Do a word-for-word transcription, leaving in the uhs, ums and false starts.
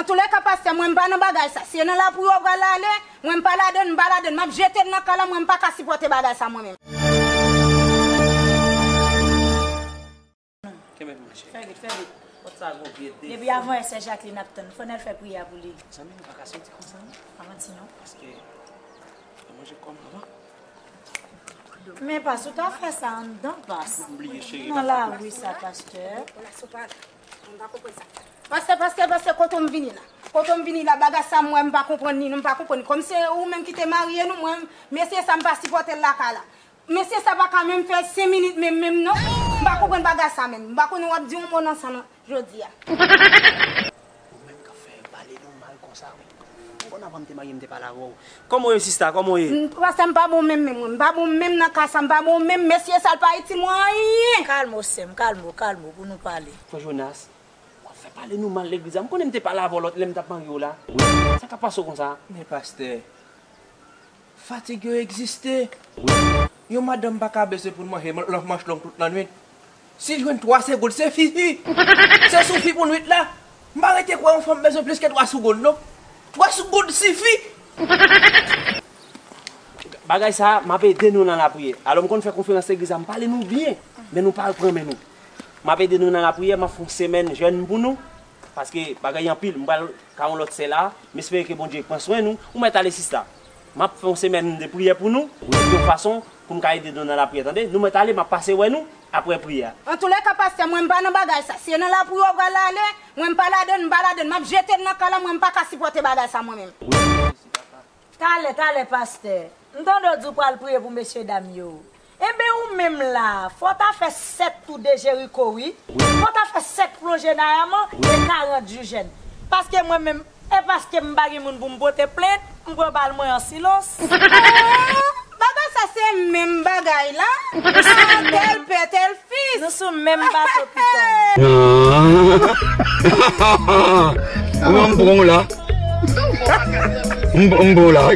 Antouleka, pastè, mwen m pa nan bagay sa. Si se nan lapri w pral ale, mwen m pa ladann, m pa ladann. M ap jete l nan kay la, mwen m pa ka sipòte bagay sa mwen menm. Kenbe pou mwen, cheri. Fè vit, fè vit. Kot sa gon vye defi. Depi avan yè, sè Jacqueline ap tann. Fò n al fè priyè pou li. Zanmi, nou pa ka soti konsa, non. Pa manti, non. Paske nou manje kòm avan. Men pas, ou ta fè sa anndan, pas. M bliye, cheri. Nan lari sa, pastè. Pastè, pastè, pastè, kote m vini la? Kote m vini la? Bagay sa m wè, m pa konprann li, non, m pa konprann li. Kòm se ou menm ki te marye nou, mwen, mesye sa m pa sipòte l lakay la. Mesye sa pa ka menm fè senk minit menm, menm non. M pa konprann bagay sa menm. M pa konnen w ap di yon mo nan sa non, jodi a. Ou menm k ap fè yo pale nou mal konsa, wi. M konn avan m te marye, m te pale avè w. Kòman w ye, sista? Kòman w ye? M, pastè, m pa bon menm, menm, mwen. M pa bon menm nan kay sa, m pa bon menm. Mesye sa, l pa itil mwen anyen. Kalme w, sè m, kalme w, kalme w, pou nou pale. Frè Jonas, w ap fè pale nou mal legliz la. M konnen m te pale avè w lòt lè m t ap marye w la. Sa k ap pase w konsa? Men pastè, fatig yo egziste. Yon madanm pa ka bezwen pou l manje lòt manch long tout lannwit. Si l jwenn twa segonn, se fifi. Se soufi pou nwit la. M pa rete kwè yon fanm bezwen plis ke twa segonn, non. Twa segonn sifi. Bagay sa a, m ap ede nou nan lapriyè. Alò, m konn fè konferans legliz la, m pale nou byen, men nou pa pran men nou. M ap ede nou nan lapriyè, m ap fè yon semèn jèn pou nou, paske bagay anpil, m pral ka yon lòt sè la, m espere ke Bondye pran swen nou. Ou mèt ale, sista. M ap fè yon semèn de priyè pou nou, yon fason pou m ka ede nou nan lapriyè, tande? Nou mèt ale, m ap pase wè nou apre priyè a. Antouleka, pastè, mwen m pa nan bagay sa. Si se nan lapri w pral ale, mwen m pa ladann, m pa ladann. M ap jete l nan kay la, mwen m pa ka sipòte bagay sa mwen menm. Talè, talè, pastè. M tande w di w pral priye pou mesye dam yo. Enben, ou menm la, fò w ta fè sèt tou de Jeriko, wi. Fò w ta fè sèt plonje Nayaman e karant jou jèn. Paske mwen menm, e paske m pa gen moun pou m pote plent, m pran bal mwen an silans. Bagay sa se menm bagay la. Ah, tèl pè, tèl fis. Nou sou menm bato, piton. Ou wè m pran w la. M, m pran w la.